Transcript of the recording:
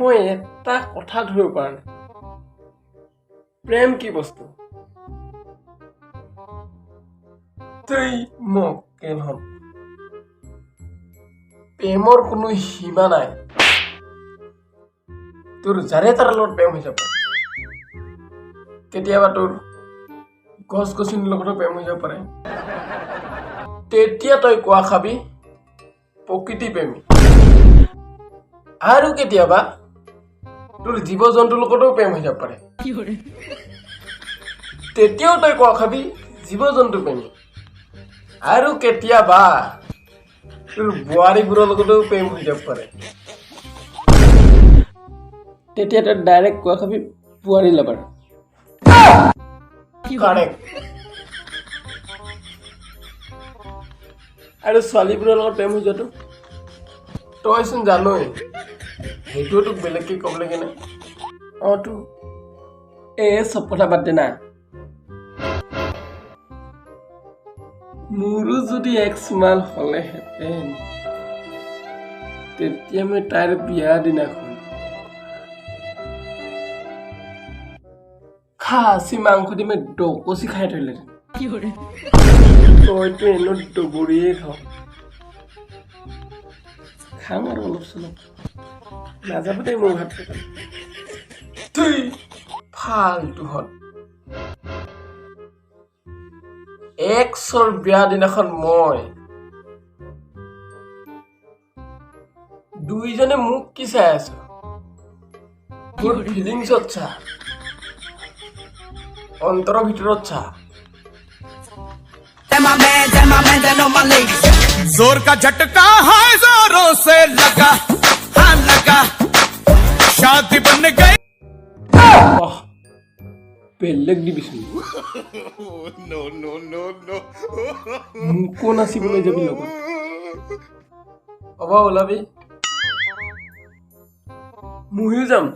মই এটা কথা ধৰিব পৰা নাই, প্ৰেম কি বস্তু? তই মকেলহঁত, প্ৰেমৰ কোনো সীমা নাই। তোৰ যাৰে তাৰ লগত প্ৰেম হৈ যাব পাৰে। কেতিয়াবা তোৰ গছ গছনিৰ লগতো প্ৰেম হৈ যাব পাৰে। তেতিয়া তই কোৱা খাবি প্ৰকৃতি প্ৰেমী। আৰু কেতিয়াবা তোৰ জীৱ জন্তুৰ লগতো প্ৰেম হৈ যাব পাৰে। তেতিয়াও তই কোৱা খাবি জীৱ জন্তু প্ৰেমী। আৰু কেতিয়াবা তোৰ বোৱাৰীবোৰৰ লগতো প্ৰেম হৈ যাব পাৰে। তেতিয়া তই ডাইৰেক্ট কোৱা খাবি বোৱাৰী লাভাৰ। কাৰেক্ট। আৰু ছোৱালীবোৰৰ লগত প্ৰেম হৈ যোৱাটো তইচোন জানই, সেইটোও তোক বেলেগকে ক'ব লাগে নাই। অঁ তো এই চব কথা বাদ দে না। মোৰো যদি এক্স মাল হ'লেহেঁতেন, তেতিয়া মই তাইৰ বিয়া দিনাখন খাচী মাংস দি মই দকচি খাই থৈলেহেঁতেন। তইতো এনেও দবৰিয়ে খাওঁ। খাম আৰু অলপ চলপ, নাযাব দেই মোৰ ভাতটো। তুই ফাল্টুহঁত, এক্সৰ বিয়া দিনাখন মই দুইজনে মোক কি চাই আছ? মোৰ ফিলিংছত চা, অন্তৰৰ ভিতৰত চা। जोर का झटका है, जोरों से लगा, हाँ लगा, शादी बन गई। বাহ, বেলেগ দিবিচোন। মোকো নাচিবলৈ যাবি লগত। হ'ব, ওলাবি, ময়ো যাম।